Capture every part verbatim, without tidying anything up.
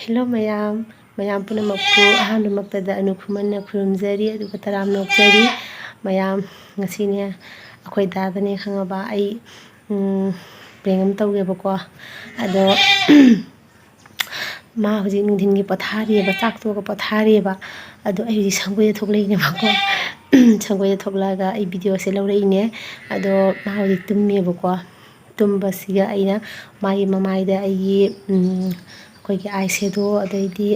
Hello ꯃꯌꯥꯝ, ꯃꯌꯥꯝ ꯄꯨꯝꯅꯃꯛꯄꯨ ꯑꯍꯥꯟꯕꯃꯛꯇꯗ ꯑꯅꯨ ꯈꯨꯃꯟꯅ ꯈꯨꯔꯨꯝꯖꯔꯤ, ꯑꯗꯨꯒ ꯇꯔꯥꯝꯅ ꯑꯣꯛꯆꯔꯤ꯫ ꯃꯌꯥꯝ, ꯉꯁꯤꯅꯦ ꯑꯩꯈꯣꯏ ꯗꯥꯗꯅꯦ ꯈꯪꯉꯕ, ꯑꯩ, ꯎꯝ, prank ꯑꯃ ꯇꯧꯒꯦꯕꯀꯣ꯫ ꯑꯗꯣ ꯃꯥ ꯍꯧꯖꯤꯛ ꯅꯨꯡꯊꯤꯟꯒꯤ ꯄꯣꯊꯥꯔꯤꯑꯕ, ꯆꯥꯛ ꯇꯣꯛꯑꯒ ꯄꯣꯊꯥꯔꯤꯑꯕ꯫ ꯑꯗꯣ ꯑꯩ ꯍꯧꯖꯤꯛ ꯁꯪꯒꯣꯏꯗ ꯊꯣꯛꯂꯛꯏꯅꯦꯕꯀꯣ꯫ ꯁꯪꯒꯣꯏꯗ ꯊꯣꯛꯂꯛꯑꯒ ꯑꯩ videoꯁꯦ ꯂꯧꯔꯛꯏꯅꯦ꯫ ꯑꯗꯣ ꯃꯥ ꯍꯧꯖꯤꯛ ꯇꯨꯝꯃꯦꯕꯀꯣ꯫ ꯇꯨꯝꯕꯁꯤꯒ ꯑꯩꯅ ꯃꯥꯒꯤ ꯃꯃꯥꯏꯗ ꯑꯩꯒꯤ, ꯎꯝ, ꯑꯩꯈꯣꯏꯒꯤ eye shadow, ꯑꯗꯩꯗꯤ,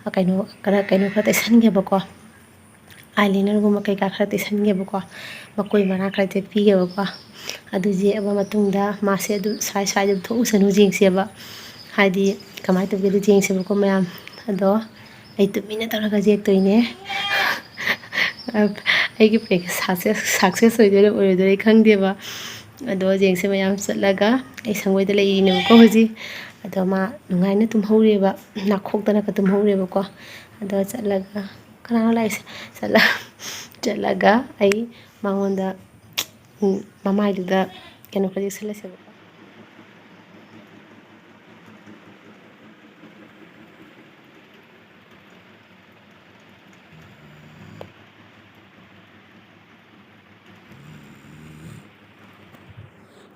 ꯑ, ꯀꯩꯅꯣ ꯈꯔ, ꯀꯩꯅꯣ ꯈꯔ ꯇꯩꯁꯟꯒꯦꯕꯀꯣ꯫ Eyelinerꯒꯨꯝꯕ ꯀꯩꯀꯥ ꯈꯔ ꯇꯩꯁꯟꯒꯦꯕꯀꯣ꯫ ꯃꯀꯣꯏ ꯃꯔꯥ ꯈꯔ ꯊꯦꯠꯄꯤꯒꯦꯕꯀꯣ꯫ ꯑꯗꯨ ꯌꯦꯛꯑꯕ ꯃꯇꯨꯡꯗ ꯃꯥꯁꯦ ꯑꯗꯨ ꯁ꯭ꯋꯥꯏ ꯁ꯭ꯋꯥꯏꯗ ꯊꯣꯛꯎꯁꯅꯨ ꯌꯦꯡꯁꯦꯕ꯫ ꯍꯥꯏꯗꯤ ꯀꯃꯥꯏꯅ ꯇꯧꯒꯦꯗꯣ ꯌꯦꯡꯁꯦꯕꯀꯣ ꯃꯌꯥꯝ꯫ ꯑꯗꯣ ꯑꯩ ꯇꯨꯃꯤꯟꯅ ꯇꯧꯔꯒ ꯌꯦꯛꯇꯣꯏꯅꯦ꯫ ꯑꯩꯒꯤ prank success, success ꯑꯣꯏꯗꯣꯏꯔꯥ ꯑꯣꯏꯔꯣꯏꯗꯣꯏꯔꯥ ꯑꯩ ꯈꯪꯗꯦꯕ꯫ ꯑꯗꯣ ꯌꯦꯡꯁꯦ ꯃꯌꯥꯝ꯫ ꯆꯠꯂꯒ ꯑꯩ ꯁꯪꯒꯣꯏꯗ ꯂꯩꯔꯤꯅꯦꯕꯀꯣ ꯍꯧꯖꯤꯛ꯫ ꯑꯗꯣ ꯃꯥ ꯅꯨꯡꯉꯥꯏꯅ ꯇꯨꯝꯍꯧꯔꯤꯑꯕ, ꯅꯥꯈꯣꯛꯇꯅꯒ ꯇꯨꯝꯍꯧꯔꯤꯑꯕꯀꯣ꯫ ꯑꯗꯣ ꯆꯠꯂꯒ, "ꯀꯅꯥꯅꯣ ꯂꯥꯛꯏꯁꯦ?" ꯆꯠꯂ-, ꯆꯠꯂꯒ ꯑꯩ ꯃꯉꯣꯟꯗ, ꯎꯝ, ꯃꯃꯥꯏꯗꯨꯗ ꯀꯩꯅꯣ ꯈꯔ ꯌꯦꯛꯁꯜꯂꯁꯦꯕꯀꯣ꯫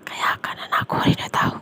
ꯀꯌꯥ ꯀꯟꯅ ꯅꯥꯈꯣꯔꯤꯅꯣ ꯇꯥꯎ꯫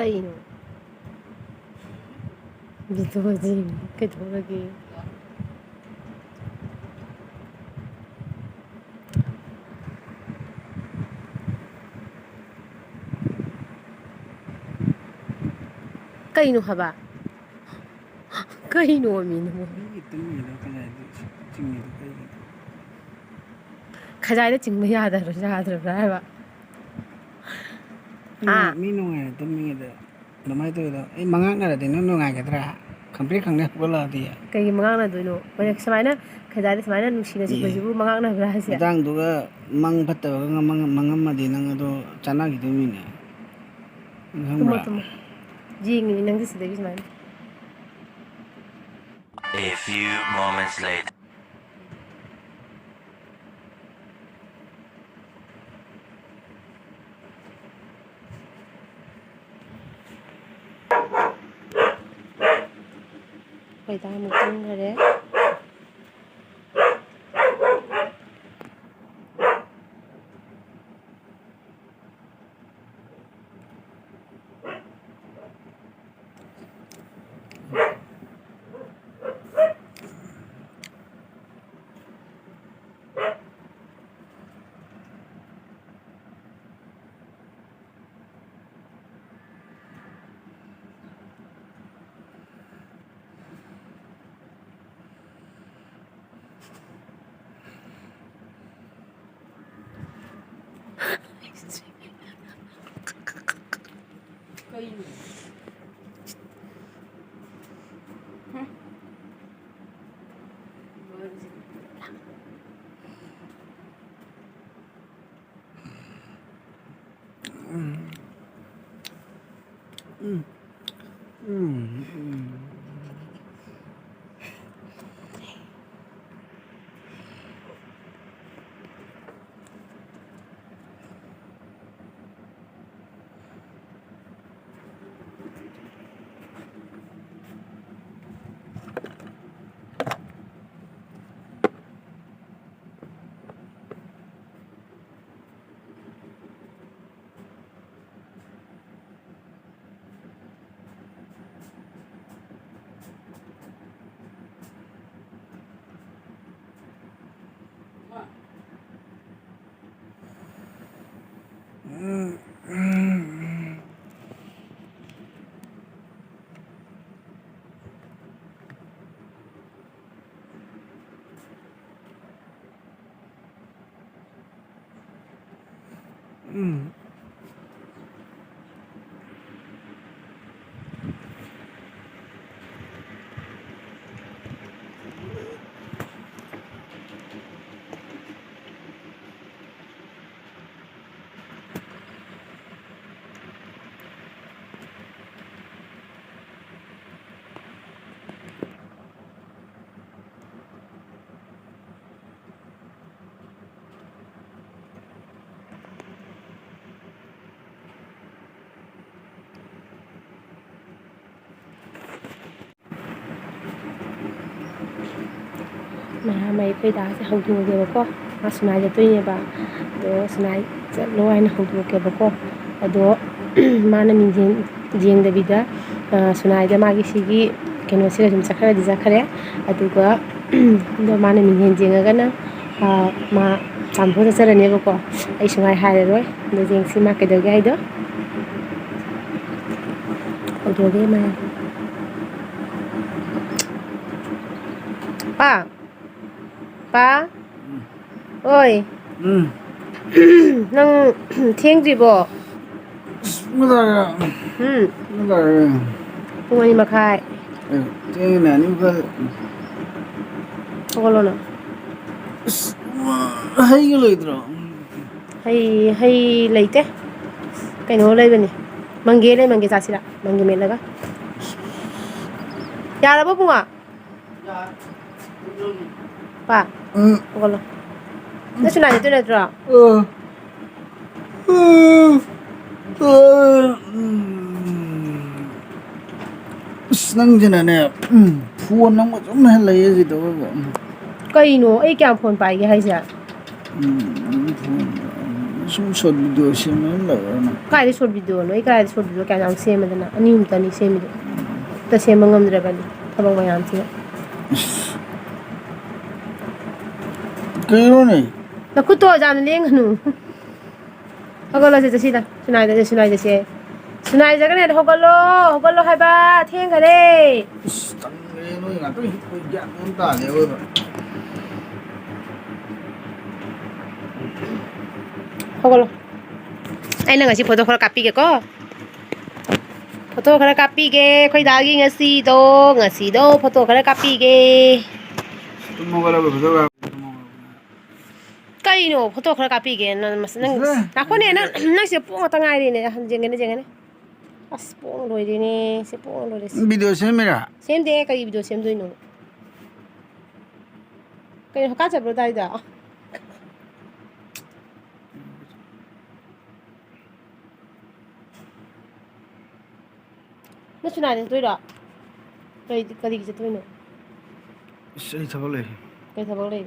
ꯀꯩꯅꯣ? ꯚꯤꯗꯤꯑꯣꯁꯤ ꯀꯩꯗꯧꯔꯒꯦ? ꯀꯩꯅꯣ ꯍꯥꯏꯕ? ꯀꯩꯅꯣ ꯃꯤꯅꯣ? ꯃꯤꯒꯤ ꯇꯨꯝꯃꯤꯗꯣ ꯀꯗꯥꯏꯗ ꯆꯤꯡꯉꯤꯗꯣ ꯀꯩꯒꯤꯅꯣ? ꯈꯖꯥꯏꯗ ꯆꯤꯡꯕ ꯌꯥꯗꯕ꯭ꯔꯥ, ꯌꯥꯗ꯭ꯔꯕ꯭ꯔꯥ ꯍꯥꯏꯕ? ꯃꯤ ꯍꯥ? ꯃꯤ ꯅꯨꯡꯉꯥꯏꯅ ꯇꯨꯝꯃꯤꯉꯩꯗ ꯑꯗꯨꯃꯥꯏꯅ ꯇꯧꯋꯤꯗꯣ, ꯑꯩ ꯃꯉꯥꯛꯅꯔꯗꯤ ꯅꯪ ꯅꯨꯡꯉꯥꯏꯒꯗ꯭ꯔꯥ? ꯈꯪꯄ꯭ꯔꯦꯛ ꯈꯪꯗꯦ ꯍꯧꯒꯠꯂꯛꯑꯗꯤ꯫ ꯀꯩꯒꯤ ꯃꯉꯥꯛꯅꯗꯣꯏꯅꯣ? ꯍꯣꯏ, ꯁꯨꯃꯥꯏꯅ ꯈꯖꯥꯏꯗ ꯁꯨꯃꯥꯏꯅ ꯅꯨꯡꯁꯤꯅ ꯑꯦ꯫ ꯆꯤꯡꯕꯁꯤꯕꯨ ꯃꯉꯥꯛꯅꯕ꯭ꯔꯥ ꯍꯥꯏꯁꯦ? ꯃꯇꯥꯡꯗꯨꯒ ꯃꯪ ꯐꯠꯇꯕꯒ ꯃꯪ-, ꯃꯪꯉꯝꯃꯗꯤ ꯅꯪ ꯑꯗꯣ ꯆꯥꯟꯅꯈꯤꯗꯣꯏꯅꯤꯅꯦ꯫ ꯅꯪ ꯇꯨꯝꯃꯣ, ꯈꯪꯕ꯭ꯔꯥ? ꯇꯨꯝꯃꯣ꯫ ꯌꯦꯡꯉꯤꯅꯦ ꯅꯪꯗꯤ ꯁꯤꯗꯒꯤ ꯁꯨꯃꯥꯏꯅ꯫ A few moments later. ꯍꯣꯏꯗ, ꯑꯃꯨꯛ ꯇꯨꯝꯈꯔꯦ꯫ ꯀꯩꯅꯣ? ꯎꯝ꯫ ꯃꯌꯥꯝ ꯑꯩꯈꯣꯏ ꯗꯥꯁꯦ ꯍꯧꯗꯣꯛꯑꯒꯦꯕꯀꯣ꯫ ꯃꯥ ꯁꯨꯃꯥꯏ ꯆꯠꯇꯣꯏꯅꯦꯕ꯫ ꯑꯗꯣ ꯁꯨꯃꯥꯏ ꯆꯠꯂꯣ ꯍꯥꯏꯅ ꯍꯧꯗꯣꯛꯀꯦꯕꯀꯣ꯫ ꯑꯗꯣ ꯃꯥꯅ ꯃꯤꯡꯖꯦꯜ ꯌꯦꯡꯗꯕꯤꯗ, ꯑ, ꯁꯨꯃꯥꯏꯗ ꯃꯥꯒꯤ ꯁꯤꯒꯤ ꯀꯩꯅꯣꯁꯤꯗ ꯑꯗꯨꯝ ꯆꯠꯈ꯭ꯔꯗꯤ ꯆꯠꯈ꯭ꯔꯦ꯫ ꯑꯗꯨꯒ ꯑꯗꯣ ꯃꯥꯅ ꯃꯤꯡꯖꯦꯜ ꯌꯦꯡꯉꯒꯅ, ꯑ, ꯃꯥ ꯇꯥꯟꯊꯣꯛ ꯆꯠꯆꯔꯅꯦꯕꯀꯣ꯫ ꯑꯩ ꯁꯨꯃꯥꯏ ꯍꯥꯏꯔꯔꯣꯏ꯫ ꯑꯗꯣ ꯌꯦꯡꯁꯤ ꯃꯥ ꯀꯩꯗꯧꯒꯦ ꯍꯥꯏꯗꯣ꯫ ꯍꯧꯗꯣꯛꯑꯒꯦ ꯃꯥ꯫ ꯄꯥ! ꯄꯥ! ꯎꯝ꯫ ꯑꯣꯏ! ꯎꯝ꯫ ꯅꯪ ꯊꯦꯡꯗ꯭ꯔꯤꯕꯣ? ꯑꯁ, ꯄꯨꯡ ꯀꯌꯥ ꯇꯥꯔꯒꯦ? ꯎꯝ꯫ ꯄꯨꯡ ꯀꯌꯥ ꯇꯥꯔꯒꯦ? ꯄꯨꯡ ꯑꯅꯤ ꯃꯈꯥꯏ꯫ ꯑꯦ, ꯊꯦꯡꯉꯦꯅꯦ, ꯑꯅꯤ ꯃꯈꯥꯏ꯫ ꯍꯧꯒꯠꯂꯣ ꯅꯪ꯫ ꯑꯁ, ꯍꯩꯒ ꯂꯩꯇ꯭ꯔꯣ? ꯍꯩ, ꯍꯩ ꯂꯩꯇꯦ꯫ ꯀꯩꯅꯣ ꯂꯩꯕꯅꯤ꯫ ꯃꯪꯒꯦ ꯂꯩ, ꯃꯪꯒꯦ ꯆꯥꯁꯤꯔꯥ? ꯃꯪꯒꯦ ꯃꯦꯠꯂꯒ꯫ ꯌꯥꯔꯕꯣ ꯕꯨꯡꯉꯣ? ꯄꯥ, ꯎꯝ꯫ ꯍꯧꯒꯠꯂꯣ꯫ ꯅꯪ ꯁꯨꯅꯥ ꯆꯠꯇꯣꯏ ꯅꯠꯇ꯭ꯔꯣ? ꯑ꯫ ꯎꯝ꯫ ꯑꯁ, ꯅꯪꯁꯤꯅꯅꯦ, ꯎꯝ, ꯐꯣꯟ ꯑꯃ ꯁꯨꯝ ꯍꯦꯛ ꯂꯩꯌꯦ ꯁꯤꯗ ꯑꯣꯏꯕ꯫ ꯎꯝ꯫ ꯀꯩꯅꯣ? ꯑꯩ ꯀꯌꯥꯝ ꯐꯣꯟ ꯄꯥꯏꯒꯦ ꯍꯥꯏꯁꯦ? ꯎꯝ, ꯁꯨꯝ short video ꯁꯦꯝꯕ ꯑꯃ ꯂꯩꯔꯦꯅꯦ꯫ ꯀꯥꯏꯗꯩ short video ꯅꯣ? ꯑꯩ ꯀꯥꯏꯗꯩ short video ꯀꯌꯥꯝ ꯌꯥꯝ ꯁꯦꯝꯃꯗꯅ? ꯑꯅꯤ ꯑꯍꯨꯝꯇꯅꯤ ꯁꯦꯝꯃꯤꯗꯣ꯫ ꯑꯝꯇ ꯁꯦꯝꯕ ꯉꯝꯗ꯭ꯔꯕꯅꯤ ꯊꯕꯛ ꯃꯌꯥꯝꯁꯤꯅ꯫ ꯏꯁ꯫ ꯀꯩꯅꯣꯅꯦ? ꯅꯈꯨꯠꯇꯣ ꯌꯥꯝ ꯂꯦꯡꯒꯅꯨ꯫ ꯍꯧꯒꯠꯂꯣ ꯁꯦ, ꯆꯠꯁꯤꯗ꯫ ꯁꯨꯅꯥꯏꯗ ꯆꯠꯁꯦ, ꯁꯨꯅꯥꯏ ꯆꯠꯁꯦ꯫ ꯁꯨꯅꯥꯏ ꯆꯠꯀꯅꯤ ꯍꯥꯏꯗꯣ ꯍꯧꯒꯠꯂꯣ, ꯍꯧꯒꯠꯂꯣ ꯍꯥꯏꯕ, ꯊꯦꯡꯈꯔꯦ꯫ ꯏꯁ, ꯇꯟꯈ꯭ꯔꯦ ꯅꯣꯏ ꯉꯥꯛꯇꯪ ꯍꯤꯞꯄ ꯒ꯭ꯌꯥꯟ ꯃꯦꯟ ꯇꯥꯗꯦ ꯑꯑꯣꯏꯕ꯫ ꯍꯧꯒꯠꯂꯣ꯫ ꯑꯩꯅ ꯉꯁꯤ ꯐꯣꯇꯣ ꯈꯔ ꯀꯥꯞꯄꯤꯒꯦꯀꯣ꯫ ꯐꯣꯇꯣ ꯈꯔ ꯀꯥꯞꯄꯤꯒꯦ ꯑꯩꯈꯣꯏ ꯗꯥꯒꯤ ꯉꯁꯤꯗꯣ꯫ ꯉꯁꯤꯗꯣ ꯐꯣꯇꯣ ꯈꯔ ꯀꯥꯞꯄꯤꯒꯦ꯫ ꯇꯨꯝ ꯍꯧꯒꯠꯂꯒ ꯐꯣꯇꯣ ꯀꯥꯞ-, ꯀꯩꯅꯣ ꯐꯣꯇꯣ ꯈꯔ ꯀꯥꯞꯄꯤꯒꯦ? ꯅꯪ ꯃꯁ-, ꯅꯪ ꯏꯁ! ꯉꯥꯏꯈꯣꯅꯦ, ꯅꯪ, ꯅꯪꯁꯦ ꯄꯣꯛ ꯉꯥꯛꯇ ꯉꯥꯏꯔꯦꯅꯦ꯫ ꯌꯦꯡꯒꯦꯅꯦ, ꯌꯦꯡꯒꯦꯅꯦ꯫ ꯑꯁ, ꯄꯣꯛ ꯂꯣꯏꯔꯦꯅꯦ꯫ ꯁꯤ ꯄꯣꯛ ꯂꯣꯏꯔꯦ ꯁꯤ꯫ ꯚꯤꯗꯤꯑꯣ ꯁꯦꯝꯃꯤꯔꯥ? ꯁꯦꯝꯗꯦ, ꯀꯔꯤ ꯚꯤꯗꯤꯑꯣ ꯁꯦꯝꯗꯣꯏꯅꯣ? ꯀꯩꯅꯣ, ꯍꯀꯥ ꯆꯠꯄ꯭ꯔꯣ ꯗꯥꯏꯗ? ꯅꯪ ꯁꯨꯅꯥꯏꯗ ꯆꯠꯇꯣꯏꯔꯣ? ꯀꯔꯤ, ꯀꯔꯤꯒꯤ ꯆꯠꯇꯣꯏꯅꯣ? ꯑꯁ, ꯑꯩ ꯊꯕꯛ ꯂꯩ꯫ ꯀꯩ ꯊꯕꯛ ꯂꯩ?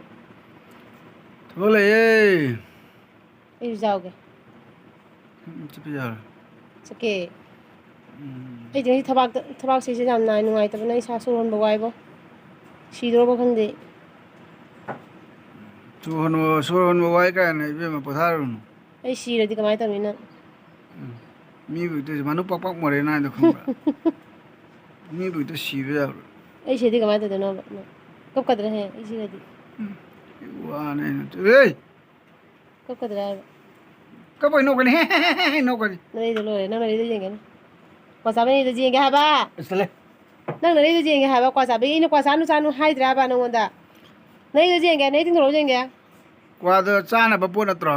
ꯊꯕꯛ ꯂꯩꯌꯦ꯫ ꯑꯩꯁꯨ ꯌꯥꯎꯒꯦ꯫ ꯎꯝ, ꯆꯠꯄ ꯌꯥꯔꯣꯏ꯫ ꯆꯠꯀꯦ꯫ ꯎꯝ꯫ ꯑꯩꯗꯤ ꯉꯁꯤ ꯊꯕꯥꯛꯇ, ꯊꯕꯥꯛꯁꯤꯁꯨ ꯌꯥꯝ ꯅꯥꯏ, ꯅꯨꯡꯉꯥꯏꯇꯕꯅ ꯏꯁꯥ ꯁꯣꯔ ꯍꯣꯟꯕ ꯋꯥꯏꯕꯣ꯫ ꯁꯤꯗꯣꯔꯕ ꯈꯪꯗꯦ꯫ ꯁꯣꯔ ꯍꯣꯟꯕ, ꯁꯣꯔ ꯍꯣꯟꯕ ꯋꯥꯏ ꯀꯥꯏꯅ ꯏꯕꯦꯝꯃ ꯄꯣꯊꯥꯔꯨꯅꯨ꯫ ꯑꯩ ꯁꯤꯔꯗꯤ ꯀꯃꯥꯏꯅ ꯇꯧꯅꯤ ꯅꯪ? ꯎꯝ꯫ ꯃꯤꯕꯨ ꯏꯇꯨꯁꯦ ꯃꯅꯨ ꯄꯥꯛ ꯄꯥꯛ ꯃꯣꯔꯦꯅ ꯍꯥꯏꯗꯣ ꯈꯪꯕ꯭ꯔꯥ? ꯃꯤꯕꯨ ꯏꯇꯨ ꯁꯤꯕ ꯌꯥꯕ꯭ꯔꯥ? ꯑꯩ ꯁꯤꯔꯗꯤ ꯀꯃꯥꯏꯅ ꯇꯧꯗꯣꯏꯅꯣꯕ ꯅꯪ? ꯀꯞꯀꯗ꯭ꯔꯥ ꯍꯌꯦꯡ ꯑꯩ ꯁꯤꯔꯗꯤ? ꯎꯝ꯫ ꯋꯥꯅꯦ ꯑꯩꯅ ꯇꯧ-, ꯑꯦ! ꯀꯞꯀꯗ꯭ꯔꯥ ꯍꯥꯏꯕ? ꯀꯞꯄꯣꯏ, ꯅꯣꯛꯀꯅꯤ꯫ ꯅꯣꯛꯀꯅꯤ꯫ ꯅꯔꯩꯗꯣ ꯂꯣꯏꯔꯦ, ꯅꯪ ꯅꯔꯩꯗꯣ ꯌꯦꯡꯒꯦꯅꯦ꯫ ꯀ꯭ꯋꯥ ꯆꯥꯕ ꯅꯔꯩꯗꯣ ꯌꯦꯡꯒꯦ ꯍꯥꯏꯕ! ꯑꯁ, ꯇꯜꯂꯦ꯫ ꯅꯪ ꯅꯔꯩꯗꯣ ꯌꯦꯡꯒꯦ ꯍꯥꯏꯕ, ꯀ꯭ꯋꯥ ꯆꯥꯕꯒꯤ꯫ ꯑꯩꯅ ꯀ꯭ꯋꯥ ꯆꯥꯅꯨ, ꯆꯥꯅꯨ ꯍꯥꯏꯗ꯭ꯔꯥ ꯍꯥꯏꯕ ꯅꯪꯉꯣꯟꯗ? ꯅꯔꯩꯗꯣ ꯌꯦꯡꯒꯦ, ꯅꯔꯩ ꯇꯤꯡꯊꯣꯔꯛꯑꯣ ꯌꯦꯡꯒꯦ꯫ ꯀ꯭ꯋꯥꯗꯣ ꯆꯥꯅꯕ ꯄꯣꯠ ꯅꯠꯇ꯭ꯔꯣ?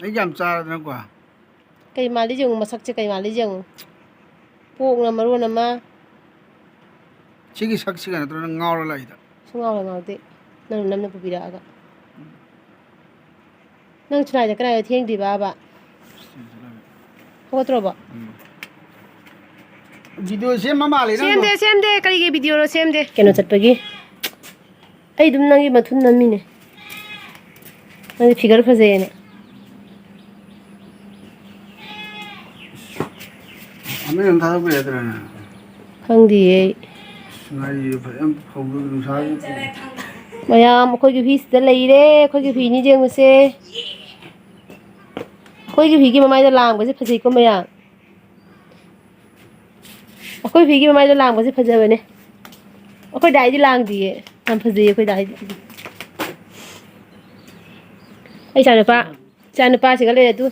ꯑꯩ ꯌꯥꯝ ꯆꯥꯔꯗꯅ ꯀ꯭ꯋꯥ꯫ ꯀꯩ ꯃꯥꯜꯂꯤ ꯌꯦꯡꯉꯨ, ꯃꯁꯛꯁꯦ ꯀꯩ ꯃꯥꯜꯂꯤ ꯌꯦꯡꯉꯨ꯫ ꯄꯣꯛꯅ ꯃꯔꯣꯟ ꯑꯃ꯫ ꯁꯤꯒꯤ ꯁꯛꯁꯤꯒ ꯅꯠꯇ꯭ꯔꯣ ꯅꯪ ꯉꯥꯎꯔ ꯂꯥꯛꯏꯗꯣ? ꯁꯨꯡꯉꯥꯎ ꯍꯦꯛ ꯉꯥꯎꯗꯦ꯫ ꯅꯪꯅ ꯅꯝꯅ ꯄꯨꯕꯤꯔꯛꯑꯒ꯫ ꯅꯪ ꯁꯨꯅꯥꯏꯗ ꯀꯅꯥꯏꯗ ꯊꯦꯡꯗ꯭ꯔꯤꯕꯕ? ꯍꯧꯒꯠꯇ꯭ꯔꯕꯣ? ꯎꯝ꯫ ꯚꯤꯗꯤꯑꯣ ꯁꯦꯝꯕ ꯃꯥꯜꯂꯦ ꯅꯪꯗꯣ꯫ ꯁꯦꯝꯗꯦ, ꯁꯦꯝꯗꯦ꯫ ꯀꯔꯤꯒꯤ ꯚꯤꯗꯤꯑꯣꯅꯣ ꯁꯦꯝꯗꯦ? ꯀꯩꯅꯣ ꯆꯠꯄꯒꯤ? ꯑꯩ ꯑꯗꯨꯝ ꯅꯪꯒꯤ ꯃꯊꯨꯟ ꯅꯝꯃꯤꯅꯦ꯫ ꯅꯪꯗꯤ figure ꯐꯖꯩꯌꯦꯅ꯫ ꯑꯃ ꯌꯥꯝ ꯊꯥꯗꯣꯛꯄ ꯌꯥꯗ꯭ꯔꯥꯅꯦ? ꯈꯪꯗꯤꯌꯦ ꯑꯩ꯫ ꯉꯥꯔꯤꯁꯦ ꯐꯖꯅ ꯐꯧꯗꯣꯛ ꯅꯨꯡꯁꯥꯁꯦ꯫ ꯃꯌꯥꯝ ꯑꯩꯈꯣꯏꯒꯤ ꯍꯨꯏꯁꯤꯗ ꯂꯩꯔꯦ꯫ ꯑꯩꯈꯣꯏꯒꯤ ꯍꯨꯏꯅꯤ ꯌꯦꯡꯉꯨꯁꯦ꯫ ꯑꯩꯈꯣꯏꯒꯤ ꯍꯨꯏꯒꯤ ꯃꯃꯥꯏꯗ ꯂꯥꯡꯕꯁꯦ ꯐꯖꯩꯀꯣ ꯃꯌꯥꯝ꯫ ꯑꯩꯈꯣꯏ ꯍꯨꯏꯒꯤ ꯃꯃꯥꯏꯗ ꯂꯥꯡꯕꯁꯦ ꯐꯖꯕꯅꯦ꯫ ꯑꯩꯈꯣꯏ ꯗꯥꯏꯗꯤ ꯂꯥꯡꯗꯤꯌꯦ꯫ ꯌꯥꯝ ꯐꯖꯩꯌꯦ ꯑꯩꯈꯣꯏ ꯗꯥꯏꯗꯤ꯫ ꯑꯩ ꯏꯆꯥꯅꯨꯄꯥ, ꯏꯆꯥꯅꯨꯄꯥꯁꯤꯒ ꯂꯩꯔꯦ ꯑꯗꯨ꯫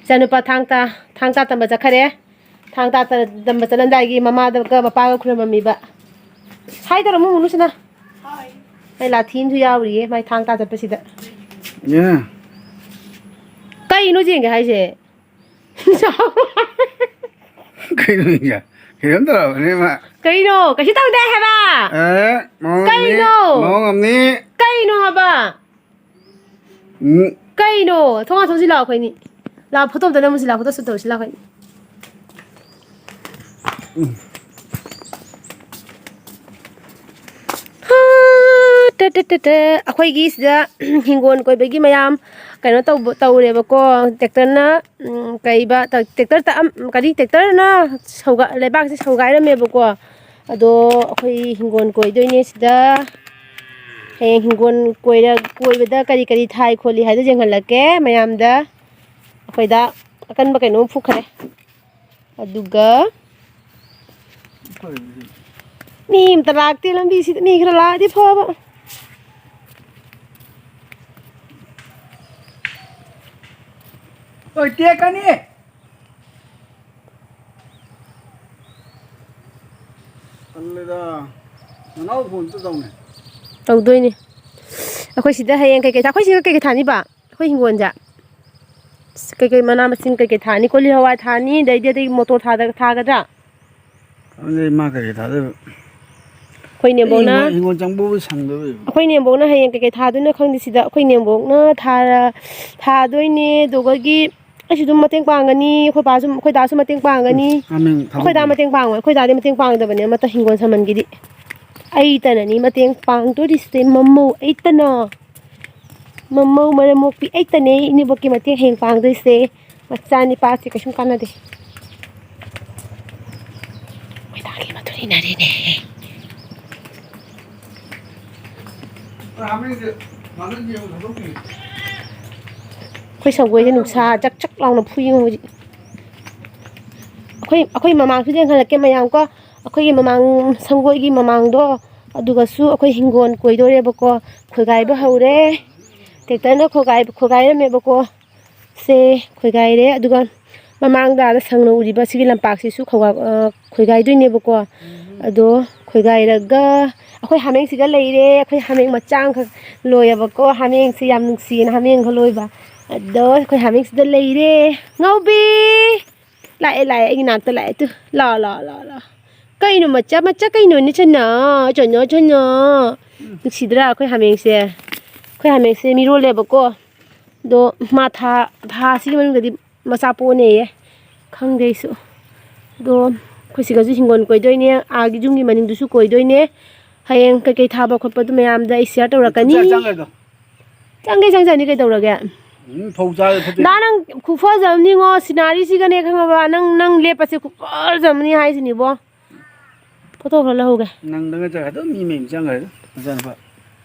ꯏꯆꯥꯅꯨꯄꯥ ꯊꯥꯡ ꯇꯥ, ꯊꯥꯡ ꯇꯥ ꯇꯝꯕ ꯆꯠꯈꯔꯦ꯫ ꯊꯥꯡ ꯇꯥ ꯇ-, ꯇꯝꯕ ꯆꯠꯂꯝꯗꯥꯏꯒꯤ ꯃꯃꯥꯗꯒ ꯃꯄꯥꯒ ꯈꯨꯔꯨꯝꯃꯝꯃꯤꯕ꯫ ꯍꯥꯏ ꯇꯧꯔꯝꯃꯨ, ꯃꯨꯅꯨꯁꯤꯅ꯫ ꯑꯩ ꯂꯥꯊꯤ ꯑꯃꯁꯨ ꯌꯥꯎꯔꯤꯌꯦ ꯃꯥꯏ ꯊꯥꯡ ꯇꯥ ꯆꯠꯄꯁꯤꯗ꯫ ꯌꯦ꯫ ꯀꯩꯅꯣ ꯌꯦꯡꯒꯦ ꯍꯥꯏꯁꯦ? ꯀꯩꯅꯣ ꯌꯦꯡꯒꯦ? ꯀꯩꯅꯣꯝ ꯇꯧꯔꯕꯅꯦ ꯃꯥ꯫ ꯀꯩꯅꯣ? ꯀꯩꯁꯨ ꯇꯧꯗꯦ ꯍꯥꯏꯕ꯫ ꯑꯦ, ꯃꯑꯣꯡ ꯑꯃꯅꯤ, ꯀꯩꯅꯣ? ꯃꯑꯣꯡ ꯑꯃꯅꯤ꯫ ꯀꯩꯅꯣ ꯍꯥꯏꯕ? ꯎꯝ꯫ ꯀꯩꯅꯣ? ꯊꯣꯡ ꯍꯥꯡꯇꯣꯛꯁꯤ ꯂꯥꯛꯑꯣ ꯑꯩꯈꯣꯏꯅꯤ꯫ ꯂꯥꯛꯑꯣ, ꯐꯣꯇꯣ ꯑꯝꯇ ꯅꯝꯃꯨꯁꯤ ꯂꯥꯛꯑꯣ, ꯐꯣꯇꯣ ꯁꯨꯠ ꯇꯧꯔꯨꯁꯤ ꯂꯥꯛꯑꯣ ꯑꯩꯈꯣꯏꯅꯤ꯫ ꯎꯝ꯫ ꯍꯥ, ꯇ, ꯇ, ꯇ, ꯇ꯫ ꯑꯩꯈꯣꯏꯒꯤ ꯁꯤꯗ ꯍꯤꯡꯒꯣꯜ ꯀꯣꯏꯕꯒꯤ ꯃꯌꯥꯝ ꯀꯩꯅꯣ ꯇꯧꯕ, ꯇꯧꯔꯦꯕꯀꯣ꯫ ꯇ꯭ꯔꯦꯛꯇꯔꯅ, ꯎꯝ, ꯀꯩꯕ, ꯇ-, ꯇ꯭ꯔꯦꯛꯇꯔ ꯇꯛꯑꯝ-, ꯀꯔꯤ, ꯇ꯭ꯔꯦꯛꯇꯔꯅ ꯁꯧꯒ-, ꯂꯩꯕꯥꯛꯁꯦ ꯁꯧꯒꯥꯏꯔꯝꯃꯦꯕꯀꯣ꯫ ꯑꯗꯣ ꯑꯩꯈꯣꯏ ꯍꯤꯡꯒꯣꯜ ꯀꯣꯏꯗꯣꯏꯅꯦ ꯁꯤꯗ꯫ ꯍꯌꯦꯡ ꯍꯤꯡꯒꯣꯜ ꯀꯣꯏꯔ-, ꯀꯣꯏꯕꯗ ꯀꯔꯤ ꯀꯔꯤ ꯊꯥꯏ ꯈꯣꯠꯂꯤ ꯍꯥꯏꯗꯣ ꯌꯦꯡꯍꯜꯂꯛꯀꯦ ꯃꯌꯥꯝꯗ꯫ ꯑꯩꯈꯣꯏꯗ ꯑꯀꯟꯕ ꯀꯩꯅꯣꯝ ꯐꯨꯈ꯭ꯔꯦ꯫ ꯑꯗꯨꯒ ꯃꯤ ꯑꯝꯇ ꯂꯥꯛꯇꯦ ꯂꯝꯕꯤꯁꯤꯗ, ꯃꯤ ꯈꯔ ꯂꯥꯛꯑꯗꯤ ꯐꯕ꯫ ꯑꯣꯏ, ꯇꯦꯛꯀꯅꯤ꯫ ꯇꯜꯂꯦꯗ꯫ ꯅꯅꯥꯎ ꯐꯣꯟ ꯑꯝꯇ ꯇꯧꯅꯦ꯫ ꯇꯧꯗꯣꯏꯅꯦ꯫ ꯑꯩꯈꯣꯏ ꯁꯤꯗ ꯍꯌꯦꯡ ꯀꯩꯀꯩ ꯊꯥ-, ꯑꯩꯈꯣꯏ ꯁꯤꯗ ꯀꯩꯀꯩ ꯊꯥꯅꯤꯕ? ꯑꯩꯈꯣꯏ ꯍꯤꯡꯒꯣꯜꯁꯦ꯫ ꯀꯩꯀꯩ ꯃꯅꯥ ꯃꯁꯤꯡ ꯀꯩꯀꯩ ꯊꯥꯅꯤ? ꯀꯣꯂꯤ ꯍꯋꯥꯏ ꯊꯥꯅꯤ, ꯑꯗꯩꯗꯤ ꯑꯇꯩ ꯃꯣꯇꯣꯔ ꯊꯥꯗ-, ꯊꯥꯒꯗ꯭ꯔꯥ? ꯈꯪꯗꯦ ꯃꯥ ꯀꯩꯀꯩ ꯊꯥꯗꯣꯏꯕ꯫ ꯑꯩꯈꯣꯏ ꯅꯦꯝꯕꯣꯛꯅ ꯍꯤꯡꯒꯣꯜ, ꯍꯤꯡꯒꯣꯜ ꯆꯪꯕꯕꯨ ꯁꯪꯗꯕ ꯏꯕꯨ꯫ ꯑꯩꯈꯣꯏ ꯅꯦꯝꯕꯣꯛꯅ ꯍꯌꯦꯡ ꯀꯩꯀꯩ ꯊꯥꯗꯣꯏꯅꯣ ꯈꯪꯗꯦ ꯁꯤꯗ꯫ ꯑꯩꯈꯣꯏ ꯅꯦꯝꯕꯣꯛꯅ ꯊꯥꯔ-, ꯊꯥꯗꯣꯏꯅꯦ, ꯑꯗꯨꯒꯒꯤ ꯑꯩꯁꯨ ꯑꯗꯨꯝ ꯃꯇꯦꯡ ꯄꯥꯡꯒꯅꯤ, ꯑꯩꯈꯣꯏ ꯕꯥꯁꯨ, ꯑꯩꯈꯣꯏ ꯗꯥꯁꯨ ꯃꯇꯦꯡ ꯄꯥꯡꯒꯅꯤ꯫ ꯎꯝ, ꯍꯥꯃꯦꯡ ꯑꯩꯈꯣꯏ ꯗꯥ ꯊꯥꯗꯣꯛꯄꯤꯔꯣ꯫ ꯃꯇꯦꯡ ꯄꯥꯡꯉꯣꯏ, ꯑꯩꯈꯣꯏ ꯗꯥꯗꯤ ꯃꯇꯦꯡ ꯄꯥꯡꯗꯕꯅꯦ ꯑꯃꯠꯇ ꯍꯤꯡꯒꯣꯜ ꯁꯝꯕꯜꯒꯤꯗꯤ꯫ ꯑꯩꯇꯅꯅꯤ ꯃꯇꯦꯡ ꯄꯥꯡꯗꯣꯔꯤꯁꯦ, ꯃꯃꯧ ꯑꯩꯇꯅ꯫ ꯃꯃꯧ ꯃꯔꯝ ꯃꯣꯛꯄꯤ ꯑꯩꯇꯅꯦ ꯏꯅꯦꯝꯕꯣꯛꯀꯤ ꯃꯇꯦꯡ ꯍꯌꯦꯡ ꯄꯥꯡꯗꯣꯏꯁꯦ꯫ ꯃꯆꯥ ꯅꯤꯄꯥꯁꯦ ꯀꯩꯁꯨꯝ ꯀꯥꯟꯅꯗꯦ꯫ ꯃꯣꯏꯗꯥꯒꯤ ꯃꯇꯨꯡ ꯏꯟꯅꯔꯤꯅꯦ꯫ ꯑꯩꯈꯣꯏ ꯁꯪꯒꯣꯏꯁꯦ ꯅꯨꯡꯁꯥ ꯆꯛ ꯆꯛ ꯂꯥꯎꯅ ꯐꯨꯏꯉꯣ ꯍꯧꯖꯤꯛ꯫ ꯑꯩꯈꯣꯏ, ꯑꯩꯈꯣꯏ ꯃꯃꯥꯡꯁꯨ ꯌꯦꯡꯍꯜꯂꯛꯀꯦ ꯃꯌꯥꯝ ꯀꯣ꯫ ꯑꯩꯈꯣꯏꯒꯤ ꯃꯃꯥꯡ, ꯁꯪꯒꯣꯏꯒꯤ ꯃꯃꯥꯡꯗꯣ, ꯑꯗꯨꯒꯁꯨ ꯑꯩꯈꯣꯏ ꯍꯤꯡꯒꯣꯜ ꯀꯣꯏꯗꯣꯔꯦꯕꯀꯣ꯫ ꯈꯣꯏꯒꯥꯏꯕ ꯍꯧꯔꯦ꯫ ꯇ꯭ꯔꯦꯛꯇꯔꯅ ꯈꯣꯏꯒꯥꯏ-, ꯈꯣꯏꯒꯥꯏꯔꯝꯃꯦꯕꯀꯣ꯫ ꯁꯦ ꯈꯣꯏꯒꯥꯏꯔꯦ꯫ ꯑꯗꯨꯒ ꯃꯃꯥꯡꯗ ꯑꯥꯗ ꯁꯪꯅ ꯎꯔꯤꯕ ꯁꯤꯒꯤ ꯂꯝꯄꯥꯛꯁꯤꯁꯨ ꯈꯣꯏꯒꯥꯏꯗꯣꯏꯅꯦꯕꯀꯣ꯫ ꯑꯗꯣ ꯈꯣꯏꯒꯥꯏꯔꯒ ꯑꯩꯈꯣꯏ ꯍꯥꯃꯦꯡꯁꯤꯒ ꯂꯩꯔꯦ꯫ ꯑꯩꯈꯣꯏ ꯍꯥꯃꯦꯡ ꯃꯆꯥ ꯑꯃꯈꯛ ꯂꯣꯏꯌꯦꯕꯀꯣ꯫ ꯍꯥꯃꯦꯡꯁꯦ ꯌꯥꯝ ꯅꯨꯡꯁꯤꯌꯦꯅ ꯍꯥꯃꯦꯡ ꯑꯃꯈꯛ ꯂꯣꯏꯕ꯫ ꯑꯗꯣ ꯑꯩꯈꯣꯏ ꯍꯥꯃꯦꯡꯁꯤꯗ ꯂꯩꯔꯦ꯫ ꯉꯧꯕꯤ! ꯂꯥꯛꯑꯦ, ꯂꯥꯛꯑꯦ, ꯑꯩꯒꯤ ꯅꯥꯛꯇ ꯂꯥꯛꯑꯦ꯫ ꯇꯨ, ꯂꯥꯛꯑꯣ, ꯂꯥꯛꯑꯣ, ꯂꯥꯛꯑꯣ, ꯂꯥꯛꯑꯣ꯫ ꯀꯩꯅꯣ ꯃꯆꯥ, ꯃꯆꯥ ꯀꯩꯅꯣꯅꯦ, ꯆꯟꯅ? ꯆꯟꯅ, ꯆꯟꯅ꯫ ꯅꯨꯡꯁꯤꯗ꯭ꯔꯥ ꯑꯩꯈꯣꯏ ꯍꯥꯃꯦꯡꯁꯦ? ꯑꯩꯈꯣꯏ ꯍꯥꯃꯦꯡꯁꯦ ꯃꯤꯔꯣꯜꯂꯦꯕꯀꯣ꯫ ꯑꯗꯣ ꯃꯥ ꯊꯥ, ꯊꯥ ꯑꯁꯤꯒꯤ ꯃꯅꯨꯡꯗꯗꯤ ꯃꯆꯥ ꯄꯣꯛꯑꯅꯦꯌꯦ꯫ ꯈꯪꯗꯦ ꯑꯩꯁꯨ꯫ ꯑꯗꯣ ꯑꯩꯈꯣꯏ ꯁꯤꯒꯁꯨ ꯍꯤꯡꯒꯣꯜ ꯀꯣꯏꯗꯣꯏꯅꯦ, ꯑꯥꯒꯤ ꯌꯨꯝꯒꯤ ꯃꯅꯤꯡꯗꯨꯁꯨ ꯀꯣꯏꯗꯣꯏꯅꯦ꯫ ꯍꯌꯦꯡ ꯀꯩꯀꯩ ꯊꯥꯕ ꯈꯣꯠꯄ ꯑꯗꯨ ꯃꯌꯥꯝꯗ ꯑꯩ ꯁꯤꯌꯔ ꯇꯧꯔꯛꯀꯅꯤ꯫ ꯆꯪꯉꯦ, ꯆꯪꯉꯦ꯫ ꯆꯪꯒꯦ, ꯆꯪꯖꯅꯤ, ꯀꯩꯗꯧꯔꯒꯦ? ꯎꯝ, ꯐꯧ ꯆꯥꯔ ꯐꯠꯇꯦ꯫ ꯅꯥ, ꯅꯪ ꯈꯨꯐꯖꯕꯅꯤꯉꯣ, ꯁꯤꯅꯔꯤꯁꯤꯒꯅꯦ, ꯈꯪꯉꯕ? ꯅꯪ, ꯅꯪ ꯂꯦꯞꯄꯁꯦ ꯈꯨꯐꯖꯕꯅꯤ ꯍꯥꯏꯁꯤꯅꯤꯕꯣ꯫ ꯐꯣꯇꯣ ꯈꯔ ꯂꯧꯍꯧꯒꯦ꯫ ꯅꯪꯗꯪ ꯅꯠꯇ꯭ꯔꯒ ꯑꯗꯨꯝ ꯃꯤ ꯃꯌꯨꯝ ꯆꯪꯈ꯭ꯔꯦ, ꯅꯆꯥꯅꯨꯄꯥ꯫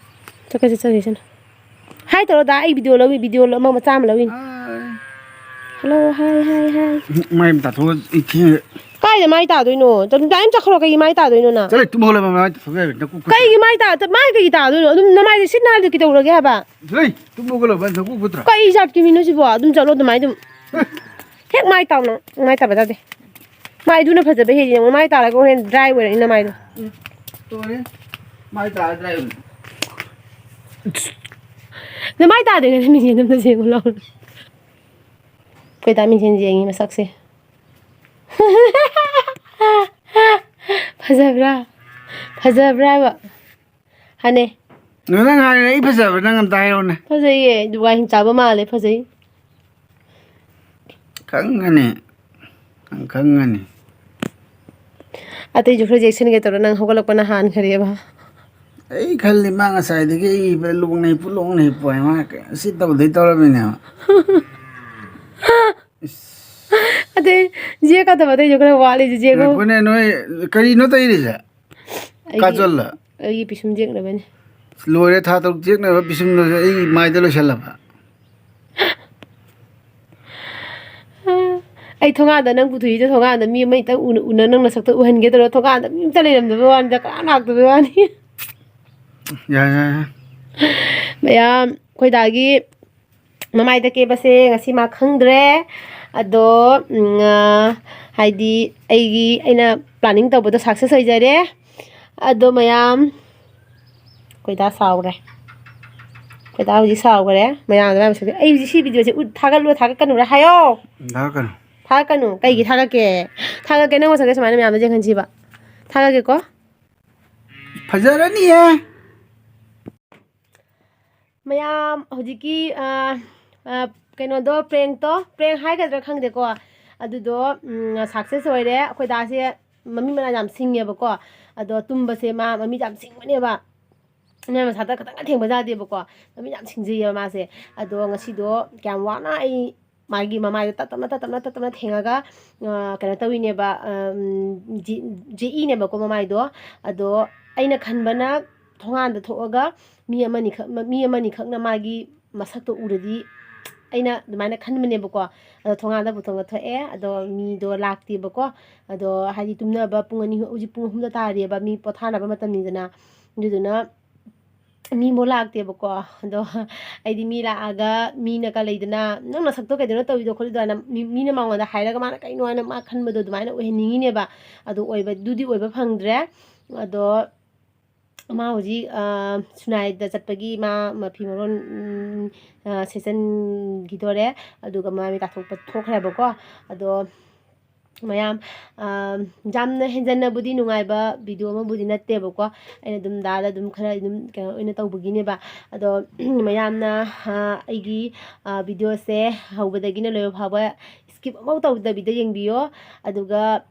ꯆꯠꯀꯦꯁꯦ, ꯆꯠꯈꯤꯁꯅꯨ꯫ ꯍꯥꯏ ꯇꯧꯔꯣ ꯗꯥ, ꯑꯩ ꯚꯤꯗꯤꯑꯣ ꯂꯧꯏ, ꯚꯤꯗꯤꯑꯣ ꯑꯃ ꯃꯆꯥ ꯑꯃ ꯂꯧꯏꯅꯤ꯫ ꯍꯥꯏ꯫ ꯍꯜꯂꯣ, ꯍꯥꯏ, ꯍꯥꯏ, ꯍꯥꯏ꯫ ꯃꯥꯏ ꯑꯃ ꯇꯥꯊꯣꯛꯑ ꯏ ꯊꯦꯡꯉꯦ꯫ ꯀꯥꯏꯗ ꯃꯥꯏ ꯇꯥꯗꯣꯏꯅꯣ? ꯇꯥꯏꯝ ꯆꯠꯈ꯭ꯔꯣ, ꯀꯩꯒꯤ ꯃꯥꯏ ꯇꯥꯗꯣꯏꯅꯣ ꯅꯪ? ꯆꯠꯂꯣ, ꯇꯨꯝ ꯍꯧꯒꯠꯂꯣ, ꯃꯥꯏ ꯇꯥꯊꯣꯛꯄ ꯌꯥꯔꯣꯏ, ꯅꯀꯣꯛ ꯀꯣꯠ-꯫ ꯀꯩꯒꯤ ꯃꯥꯏ ꯇꯥ-, ꯃꯥꯏ ꯀꯩꯒꯤ ꯇꯥꯗꯣꯏꯅꯣ? ꯑꯗꯨꯝ ꯅꯃꯥꯏꯗꯣ ꯁꯤꯠ ꯅꯥꯜꯂꯗꯤ ꯀꯩꯗꯧꯔꯒꯦ ꯍꯥꯏꯕ? ꯆꯠꯂꯣ, ꯇꯨꯝ ꯍꯧꯒꯠꯂꯣ, ꯃꯥꯏ ꯅꯀꯣꯛ ꯀꯣꯠꯇ꯭ꯔꯥ? ꯀꯩ ꯖꯥꯠꯀꯤ ꯃꯤꯅꯣ ꯁꯤꯕꯣ? ꯑꯗꯨꯝ ꯆꯠꯂꯣ ꯑꯗꯨꯃꯥꯏ ꯑꯗꯨꯝ꯫ ꯍꯦ꯫ ꯍꯦꯛ ꯃꯥꯏ ꯇꯥꯎꯅ, ꯃꯥꯏ ꯇꯥꯕ ꯇꯥꯗꯦ꯫ ꯃꯥꯏꯗꯨꯅ ꯐꯖꯕ ꯍꯦꯜꯂꯤ ꯌꯦꯡꯉꯣ꯫ ꯃꯥꯏ ꯇꯥꯔꯒ ꯍꯣꯔꯦꯟ ꯗ꯭ꯔꯥꯏ ꯑꯣꯏꯔꯅꯤ ꯅꯃꯥꯏꯗꯣ꯫ ꯎꯝ, ꯇꯣꯛꯑꯦ꯫ ꯃꯥꯏ ꯇꯥꯔ ꯗ꯭ꯔꯥꯏ ꯑꯣꯏꯔꯅꯤ꯫ ꯅꯃꯥꯏ ꯇꯥꯗ꯭ꯔꯤꯉꯩꯗ ꯃꯤꯡꯁꯦꯜ ꯑꯝꯇ ꯌꯦꯡꯉꯨ ꯂꯥꯎ꯫ ꯑꯩꯈꯣꯏ ꯗꯥ ꯃꯤꯡꯁꯦꯜ ꯌꯦꯡꯉꯤ ꯃꯁꯛꯁꯦ꯫ ꯐꯖꯕ꯭ꯔꯥ? ꯐꯖꯕ꯭ꯔꯥ ꯍꯥꯏꯕ? ꯍꯅꯦ꯫ ꯅꯪ ꯍꯥꯏꯔꯦ ꯑꯩ ꯐꯖꯕ꯭ꯔꯥ? ꯅꯪ ꯑꯝꯇ ꯍꯥꯏꯔꯛꯑꯣꯅꯦ꯫ ꯐꯖꯩꯌꯦ꯫ ꯗꯨꯕꯥꯏ ꯍꯤꯡꯆꯥꯕ ꯃꯥꯜꯂꯦ꯫ ꯐꯖꯩ꯫ ꯈꯪꯒꯅꯤ꯫ ꯅꯪ ꯈꯪꯒꯅꯤ꯫ ꯑꯇꯩꯁꯨ ꯈꯔ ꯆꯦꯛꯁꯤꯟꯒꯦ ꯇꯧꯔ ꯅꯪ ꯍꯧꯒꯠꯂꯛꯄꯅ ꯍꯥꯟꯈ꯭ꯔꯦꯕ꯫ ꯑꯩ ꯈꯜꯂꯤ ꯃꯥ ꯉꯁꯥꯏꯗꯒꯤ ꯑꯩ ꯂꯣꯛꯅꯩ ꯄꯨ ꯂꯣꯛꯅꯩ ꯄꯨ ꯍꯥꯏ꯫ ꯃꯥ ꯁꯤ ꯇꯧꯗꯣꯏ ꯇꯧꯔꯝꯃꯤꯅꯦꯕ꯫ ꯏꯁ꯫ ꯑꯗꯩ ꯖꯦꯛ ꯀꯥꯗꯕ ꯑꯇꯩꯁꯨ ꯈꯔ ꯋꯥꯠꯂꯤ ꯖꯦꯛ꯫ ꯉꯥꯏꯈꯣꯅꯦ, ꯅꯣꯏ ꯀꯔꯤꯅꯣ ꯇꯩꯔꯤꯁꯦ? ꯑꯩꯒꯤ, ꯀꯥꯖꯜꯂ? ꯑꯩꯒꯤ ꯄꯤꯁꯨꯝ ꯌꯦꯛꯅꯕꯅꯤ꯫ ꯂꯣꯏꯔꯦ, ꯊꯥ ꯇꯔꯨꯛ ꯌꯦꯛꯅꯕ ꯄꯤꯁꯨꯝꯗꯨꯁꯨ ꯑꯩꯒꯤ ꯃꯥꯏꯗ ꯂꯣꯏꯁꯜꯂꯕ꯫ ꯑꯩ ꯊꯣꯡꯒꯥꯟꯗ ꯅꯪ ꯄꯨꯊꯣꯛꯏꯗꯣ, ꯊꯣꯡꯒꯥꯟꯗ ꯃꯤ ꯑꯃ ꯍꯦꯛꯇ ꯎꯅ, ꯎꯅ ꯅꯪ ꯅꯁꯛꯇꯣ ꯎꯍꯟꯒꯦ ꯇꯧꯔ ꯊꯣꯡꯒꯥꯟꯗ ꯃꯤ ꯑꯝꯇ ꯂꯩꯔꯝꯗꯕ ꯋꯥꯅꯤꯗ, ꯀꯅꯥꯝ ꯂꯥꯛꯇꯕ ꯋꯥꯅꯤ꯫ ꯌꯥꯔꯦ, ꯌꯥꯔꯦ, ꯌꯥꯔꯦ꯫ ꯃꯌꯥꯝ ꯑꯩꯈꯣꯏ ꯗꯥꯒꯤ ꯃꯃꯥꯏꯗ ꯀꯦꯕꯁꯦ ꯉꯁꯤ ꯃꯥ ꯈꯪꯗ꯭ꯔꯦ꯫ ꯑꯗꯣ ꯎꯝ, ꯑ, ꯍꯥꯏꯗꯤ ꯑꯩꯒꯤ, ꯑꯩꯅ planning ꯇꯧꯕꯗꯣ success ꯑꯣꯏꯖꯔꯦ꯫ ꯑꯗꯣ ꯃꯌꯥꯝ, ꯑꯩꯈꯣꯏꯗꯥ ꯁꯥꯎꯔꯦ꯫ ꯑꯩꯈꯣꯏꯗꯥ ꯍꯧꯖꯤꯛ ꯁꯥꯎꯈ꯭ꯔꯦ꯫ ꯃꯌꯥꯝꯗ ꯃꯌꯥꯝ ꯁꯥꯎꯈ꯭ꯔꯦ꯫ ꯑꯩ ꯍꯧꯖꯤꯛ ꯁꯤ videoꯁꯦ ꯎꯠ-, ꯊꯥꯒꯠꯂꯨ, ꯊꯥꯒꯠꯀꯅꯨꯔ ꯍꯥꯏꯌꯣ꯫ ꯊꯥꯒꯠꯀꯅꯨ꯫ ꯊꯥꯒꯠꯀꯅꯨ꯫ ꯀꯩꯒꯤ ꯊꯥꯒꯠꯀꯦ? ꯊꯥꯒꯠꯀꯦ, ꯅꯪ ꯃꯁꯛꯁꯦ ꯁꯨꯃꯥꯏꯅ ꯃꯌꯥꯝꯗ ꯌꯦꯡꯍꯟꯁꯤꯕ꯫ ꯊꯥꯒꯠꯀꯦꯀꯣ꯫ ꯐꯖꯔꯅꯤꯌꯦ꯫ ꯃꯌꯥꯝ ꯍꯧꯖꯤꯛꯀꯤ, ꯑ, ꯑ, ꯀꯩꯅꯣꯗꯣ, prankꯇꯣ, prank ꯍꯥꯏꯒꯗ꯭ꯔꯥ ꯈꯪꯗꯦꯀꯣ, ꯑꯗꯨꯗꯣ, ꯎꯝ, success ꯑꯣꯏꯔꯦ꯫ ꯑꯩꯈꯣꯏ ꯗꯥꯁꯦ ꯃꯃꯤꯠ ꯃꯅꯥ ꯌꯥꯝ ꯁꯤꯡꯉꯦꯕꯀꯣ, ꯑꯗꯣ ꯇꯨꯝꯕꯁꯦ ꯃꯥ ꯃꯃꯤꯠ ꯌꯥꯝ ꯁꯤꯡꯕꯅꯦꯕ꯫ ꯃꯥ ꯃꯁꯥꯗ ꯈꯇꯪꯒ ꯊꯦꯡꯕ ꯌꯥꯗꯦꯕꯀꯣ, ꯃꯃꯤꯠ ꯌꯥꯝ ꯁꯤꯡꯖꯩꯌꯦꯕ ꯃꯥꯁꯦ꯫ ꯑꯗꯣ ꯉꯁꯤꯗꯣ ꯀꯌꯥꯝ ꯋꯥꯅ ꯑꯩ ꯃꯥꯒꯤ ꯃꯃꯥꯏꯗꯣ ꯇꯞ ꯇꯞꯅ, ꯇꯞ ꯇꯞꯅ, ꯇꯞ ꯇꯞꯅ ꯊꯦꯡꯉꯒ, ꯑ, ꯀꯩꯅꯣ ꯇꯧꯔꯤꯅꯦꯕ, ꯎꯝ, ꯖꯦ-, ꯖꯦꯛꯏꯅꯦꯕꯀꯣ ꯃꯃꯥꯏꯗꯣ꯫ ꯑꯗꯣ ꯑꯩꯅ ꯈꯟꯕꯅ ꯊꯣꯡꯒꯥꯟꯗ ꯊꯣꯛꯑꯒ ꯃꯤ ꯑꯃꯅꯤꯈꯛ, ꯃꯤ ꯑꯃꯅꯤꯈꯛꯅ ꯃꯥꯒꯤ ꯃꯁꯛꯇꯣ ꯎꯔꯗꯤ ꯑꯩꯅ ꯑꯗꯨꯃꯥꯏꯅ ꯈꯟꯕꯅꯦꯕꯀꯣ꯫ ꯑꯗꯣ ꯊꯣꯡꯒꯥꯟꯗ ꯄꯨꯊꯣꯛꯑ ꯊꯣꯛꯑꯦ꯫ ꯑꯗꯣ ꯃꯤꯗꯣ ꯂꯥꯛꯇꯦꯕꯀꯣ꯫ ꯑꯗꯣ ꯍꯥꯏꯗꯤ ꯇꯨꯝꯅꯕ ꯄꯨꯡ ꯑꯅꯤ, ꯍꯧꯖꯤꯛ ꯄꯨꯡ ꯑꯍꯨꯝꯗ ꯇꯥꯔꯦꯕ, ꯃꯤ ꯄꯣꯊꯥꯅꯕ ꯃꯇꯝꯅꯤꯗꯅ꯫ ꯑꯗꯨꯗꯨꯅ ꯃꯤꯕꯨ ꯂꯥꯛꯇꯦꯕꯀꯣ꯫ ꯑꯗꯣ ꯑꯩꯗꯤ ꯃꯤ ꯂꯥꯛꯑꯒ ꯃꯤꯅꯒ ꯂꯩꯗꯅ, "ꯅꯪ ꯅꯁꯛꯇꯣ ꯀꯩꯗꯧꯅ ꯇꯧꯔꯤꯗꯣ ꯈꯣꯠꯂꯤꯗꯣ?" ꯍꯥꯏꯅ ꯃꯤ-, ꯃꯤꯅ ꯃꯉꯣꯟꯗ ꯍꯥꯏꯔꯒ ꯃꯥꯅ ꯀꯩꯅꯣ ꯍꯥꯏꯅ ꯃꯥ ꯈꯟꯕꯗꯣ ꯑꯗꯨꯃꯥꯏꯅ ꯑꯣꯏꯍꯟꯅꯤꯡꯉꯤꯅꯦꯕ꯫ ꯑꯗꯣ ꯑꯣꯏꯕꯗꯨꯗꯤ ꯑꯣꯏꯕ ꯐꯪꯗ꯭ꯔꯦ꯫ ꯑꯗꯣ ꯃꯥ ꯍꯧꯖꯤꯛ, ꯑ, ꯁꯨꯅꯥꯏꯗ ꯆꯠꯄꯒꯤ ꯃꯥ ꯃꯐꯤ ꯃꯔꯣꯟ, ꯎꯝ, ꯑ, ꯁꯦꯠꯆꯟꯈꯤꯗꯣꯔꯦ꯫ ꯑꯗꯨꯒ ꯃꯥ ꯃꯤ ꯇꯥꯊꯣꯛꯄ ꯊꯣꯛꯈ꯭ꯔꯦꯕꯀꯣ꯫ ꯑꯗꯣ ꯃꯌꯥꯝ, ꯑ, ꯌꯥꯝꯅ ꯍꯦꯟꯖꯟꯅꯕꯨꯗꯤ ꯅꯨꯡꯉꯥꯏꯕ video ꯑꯃꯕꯨꯗꯤ ꯅꯠꯇꯦꯕꯀꯣ꯫ ꯑꯩꯅ ꯑꯗꯨꯝ ꯗꯥꯗ ꯑꯗꯨꯝ ꯈꯔ ꯑꯗꯨꯝ ꯀꯩꯅꯣ ꯑꯣꯏꯅ ꯇꯧꯕꯒꯤꯅꯦꯕ꯫ ꯑꯗꯣ ꯃꯌꯥꯝꯅ, ꯑ, ꯑꯩꯒꯤ, ꯑ, videoꯁꯦ ꯍꯧꯕꯗꯒꯤꯅ ꯂꯣꯏꯕ ꯐꯥꯎꯕ skip ꯑꯃꯐꯥꯎ ꯇꯧꯗꯕꯤꯗ ꯌꯦꯡꯕꯤꯌꯣ꯫ ꯑꯗꯨꯒ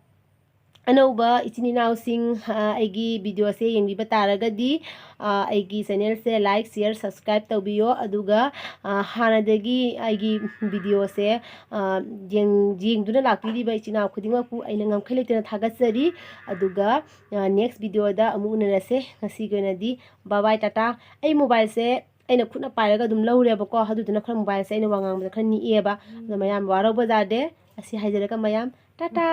ꯑꯅꯧꯕ ꯏꯆꯤꯟ ꯏꯅꯥꯎꯁꯤꯡ, ꯑ, ꯑꯩꯒꯤ videoꯁꯦ ꯌꯦꯡꯕꯤꯕ ꯇꯥꯔꯒꯗꯤ, ꯑ, ꯑꯩꯒꯤ channelꯁꯦ like, share, subscribe ꯇꯧꯕꯤꯌꯣ꯫ ꯑꯗꯨꯒ, ꯑ, ꯍꯥꯟꯅꯗꯒꯤ ꯑꯩꯒꯤ videoꯁꯦ, ꯑ, ꯌꯦꯡ-, ꯌꯦꯡꯗꯨꯅ ꯂꯥꯛꯄꯤꯔꯤꯕ ꯏꯆꯤꯟ ꯏꯅꯥꯎ ꯈꯨꯗꯤꯡꯃꯛꯄꯨ ꯑꯩꯅ ꯉꯝꯈꯩ ꯂꯩꯇꯅ ꯊꯥꯒꯠꯆꯔꯤ꯫ ꯑꯗꯨꯒ, ꯑ, next videoꯗ ꯑꯃꯨꯛ ꯎꯅꯔꯁꯦ꯫ ꯉꯁꯤꯒꯤ ꯑꯣꯏꯅꯗꯤ bye bye, ꯇꯥꯇꯥ꯫ ꯑꯩ mobileꯁꯦ ꯑꯩꯅ ꯈꯨꯠꯅ ꯄꯥꯏꯔꯒ ꯑꯗꯨꯝ ꯂꯧꯔꯦꯕꯀꯣ꯫ ꯑꯗꯨꯗꯨꯅ ꯈꯔ mobileꯁꯦ ꯑꯩꯅ ꯋꯥ ꯉꯥꯡꯕꯗ ꯈꯔ ꯅꯤꯛꯑꯦꯕ꯫ ꯑꯗꯣ ꯃꯌꯥꯝ ꯋꯥꯔꯧꯕ ꯌꯥꯗꯦ꯫ ꯑꯁꯤ ꯍꯥꯏꯖꯔꯒ ꯃꯌꯥꯝ ꯇꯥꯇꯥ꯫